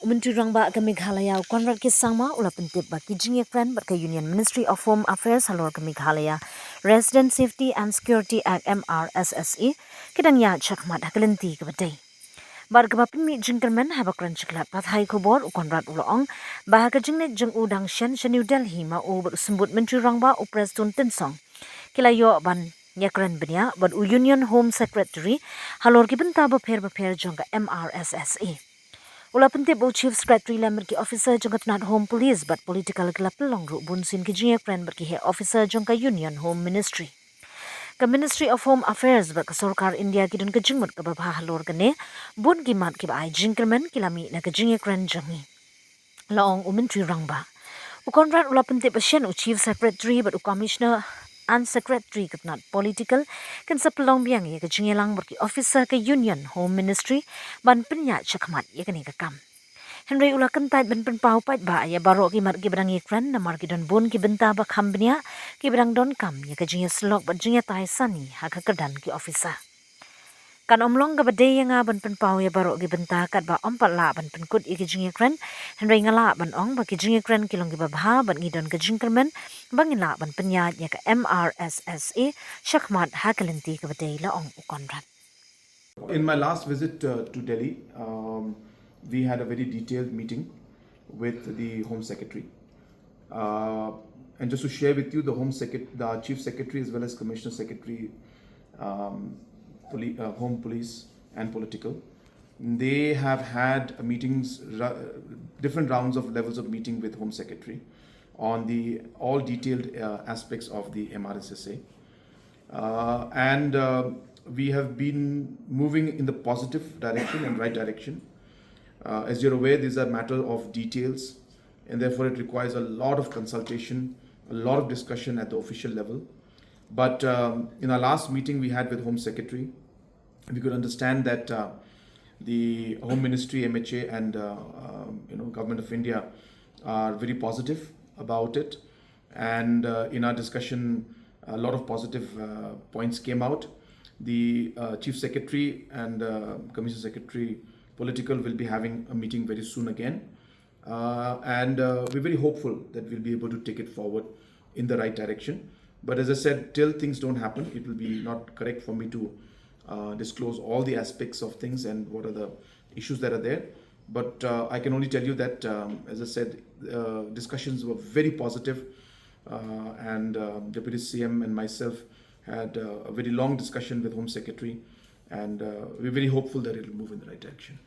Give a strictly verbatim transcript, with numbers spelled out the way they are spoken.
U Myntri Rangbah ka Meghalaya u Conrad K Sangma u la pyntip ba ki jingïakren bad ka Union Ministry of Home Affairs halor ka Meghalaya Resident Safety and Security Act, M R S S A, ki dang ïaid shakhmat ha ka lynti kaba dei. Bad kaba pynmih jingkyrmen haba kren shakhmat pathai khubor, u Conrad u la ong ba ha ka jingleit jong u dang shen sha New Delhi ma u bad u Symbud Myntri Rangbah u Prestone Tynsong ki la ïoh ban ïakren bniah bad u Union Home Secretary halor ki bynta bapher bapher jong ka M R S S A. U la pyntip ba u Chief Secretary lem bad ki officer jong ka tnat Home Police bad political ki la pynlong ruh bunsien ki jingïakren bad ki heh officer jong ka Union Home Ministry. Ka Ministry of Home Affairs bad ka Sorkar India ki don ka jingmut kaba bha halor kane, bun ki mat kiba ai jingkyrmen ki la mih na ka jingïakren jong ngi, la ong u Myntri Rangbah. U Conrad u la pyntip ba shen u Chief Secretary bad u Commissioner and Secretary ka tnat political kin sa pynlong biang ïa ka jingïalang bad ki officer ka Union Home Ministry ban pynïaid shakhmat ïa kane ka kam. Hynrei u la kyntait ban pynpaw paidbah ïa baroh ki mat kiba dang ïakren namar ki don bun ki bynta ba kham bniah kiba dang donkam ïa ka jingïasyllok bad jingïatai sani ha ka kyrdan ki officer. Kan ym long kaba dei ïa nga ban pynpaw ïa baroh ki bynta katba ym pat lah ban pynkut ïa ki jingïakren, hynrei nga lah ban ong ba ki jingïakren ki long kiba bha bad ngi don ka jingkyrmen ba ngin lah ban pynïaid ïa ka M R S S A shakhmat ha ka lynti kaba dei, la ong u Conrad. In my last visit uh, to Delhi, um, we had a very detailed meeting with the Home Secretary. Uh, and just to share with you, the Home Secret, the Chief Secretary as well as Commissioner Secretary, um, poli- uh, Home Police and Political, they have had uh, meetings, ra- different rounds of levels of meeting with Home Secretary on the all detailed uh, aspects of the M R S S A. Uh, and uh, we have been moving in the positive direction and right direction. Uh, as you're aware, these are matter of details, and therefore it requires a lot of consultation, a lot of discussion at the official level. But um, in our last meeting we had with Home Secretary, we could understand that uh, the Home Ministry, M H A, and uh, um, you know, Government of India are very positive about it. And uh, in our discussion, a lot of positive uh, points came out. The uh, Chief Secretary and uh, Commissioner Secretary Political will be having a meeting very soon again. Uh, and uh, we're very hopeful that we'll be able to take it forward in the right direction. But as I said, till things don't happen, it will be not correct for me to uh, disclose all the aspects of things and what are the issues that are there. But uh, I can only tell you that, um, as I said, uh, discussions were very positive, uh, and um, Deputy C M and myself had uh, a very long discussion with Home Secretary, and uh, we're very hopeful that it will move in the right direction.